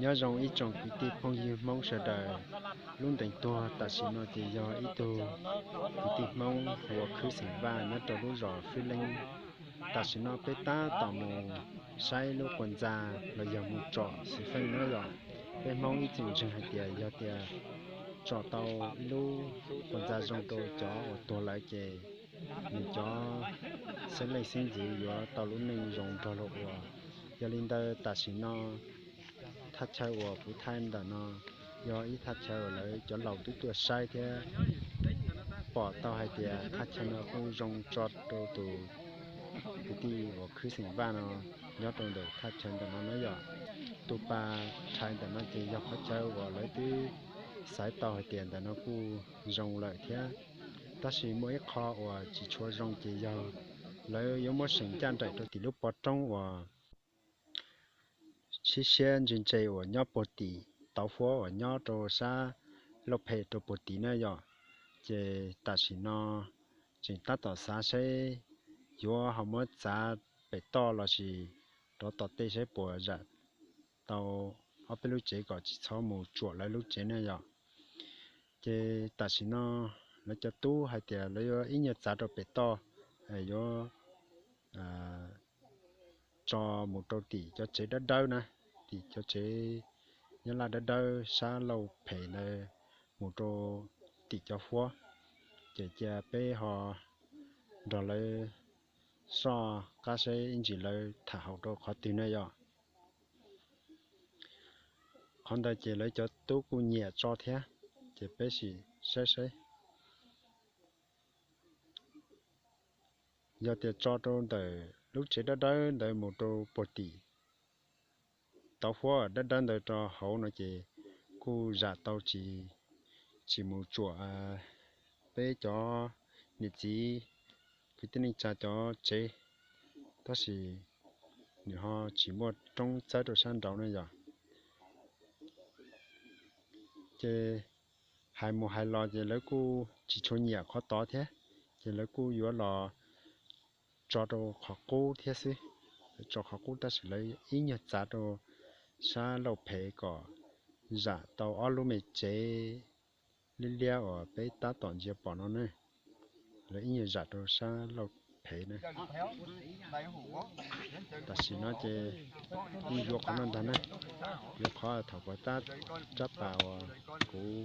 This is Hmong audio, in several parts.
Nyob zoo ib tsoom kwv tij phooj ywg Hmoob sawv daws. Lub ntees tuag tam sim no ces yog ib tug kwv tij Hmoob hu ua Khwb xeem Vaj nyob rau lub zos Fwb Leeb. Tam sim no peb tab tom mus saib lub quas ntxa los yog mus tsom xwm feej na yom. Peb Hmoob ib txwm ntseeg hais tias yog tias tsom tau ib lub quas ntxa zoo rau cov uas tuag lawm ces nws cov xeeb leej xeeb ntxwv yuav tau lub neej zoo nrog luag ua. Yog li ntawd tam sim no thaj chaw uas kuv thaij ntawm no yog ib thaj chaw uas lawv cov laus twb tuaj saib thiab pom tau hais tias thaj chaw no kuj zoo tso rau tus kwv tij uas Khwb xeem Vaj no nyob rau ntawm thaj chaw ntawm no na yom. Tus pas rhais ntawm no ces yog qhov chaw uas lawv twb xaiv tau hais tias ntawm no kuj zoo lawm thiab. Tab sis muaj ib qho uas tsis tshua zoo ces yog lawv yuav muab seem ncaj nraim rau tim lub pov roob uas sib siab ntse ntse uas nyob puag tim tauv huab uas nyob rau sab Lauj Phem rau puag tim na yom. Ces tam sim no tseem tab tom xav saib yuav ho muab txav pem toj lossis rov tom tej saib puas zam tau ob peb lub tsev kom tsis txhob mus tsuam lawv lub tsev na yom. Ces tam sim no lawv cov tub hais tias lawv yuav ib nyuag txav rau pem toj, yuav tso mus rau tim cov tsev dawb dawb na, tim cov tsev nyob laj dawb dawb sab Lauj Phem ntawd mus rau tim cov huab. Ces cia peb ho nrog lawv soj qab saib ib ntsis lawv tham haum rau qhov twg na yom. Qhov ntawd ces lawv cov tub kuj nyiam tso thiab, ces peb sim saib saib. Yog tias tso rau ntawm lub tsev dawb dawb ntawd mus rau puag tim tauv huab dawb dawb ntawd rau hauv no ces kuj zam tau tsis, tsis mus tsuam peb cov niam txiv kwv tij neej tsa cov tsev, tab sis nws ho tsis muaj roob txawb rau sab nraud na yom. Ces hais mus hais los ces lawv kuj tsis tshua nyiam qhov tod thiab, ces lawv kuj yuav los tso rau qhov qub thiab xwb. Tso qhov qub tab sis lawv ib nyuag txav rau sab Lauj Phem kom zam tau ob lub me tsev liab liab uas peb tab tom ntsia pom no ne. Lawv ib nyuag zam rau sab Lauj Phem na. Tam sim no ces yeej yuav qhov no ntag na, yuav qhov thaum puag ta rab pas uas kuv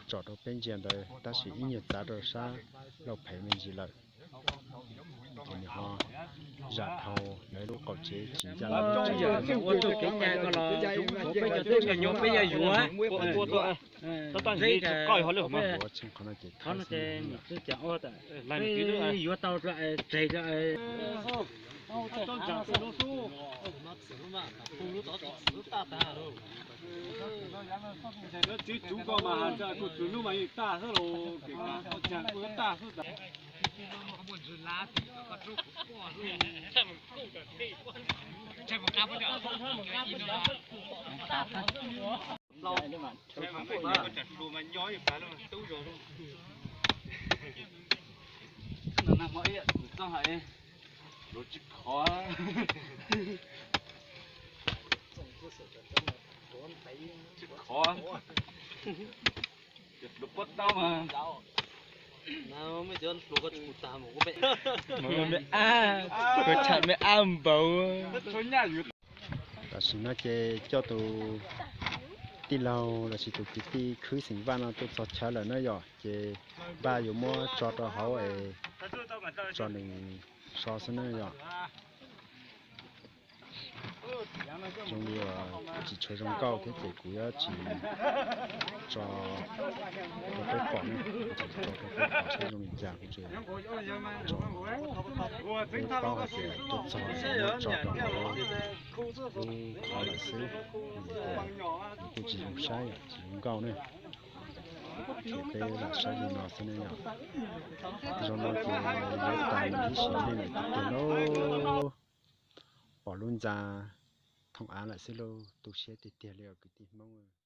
tsom rau peb ntsia ntawd tab sis ib nyuag txav rau sab Lauj Phem me ntsis lawm. Ces nws ho zam dhau lawv lub qaum tsev tsis ncaj lawv lub tsev. Ua txoj kev cai ko los peb cov tub cov nyuam peb yog yuav. Ua txheej qhov no ces thawj xwb, yuav tau tseg. Txiv tsuv ko mas kuv txwv hnub mas yeej tag xwb los kev kab qhov tseem kuj tag xwb tas. Tsis khov, tsis khov, pob tau mas. Tam sim no ces coj tus tij laug lossis tus kwv tij Khwb xeem Vaj no tuaj txog chaw lawm na yom, ces Vaj yuav muab tso rau hauv es tso nws so xwb na yom. Zoo li tsis tshua zoo nkauj thiab ces kuv yuav tsis tso rau peb pom na, tsis tso rau peb pom saib zoo li cas kuv tseem tso, peb paub hais tias tuaj txog muab tso rau hauv lub qhov lawm xwb, nws kuj tsis zoo saib tsis zoo nkauj ne. Ces peb lam saib li no xwb ne yom. Zoo no ces yuav tas ib sim neej lawm tiag tiag lauj. Pom lub ntxa thooj av lawm xwb lauj, tu siab tiag tiag li os kwv tij Hmoob.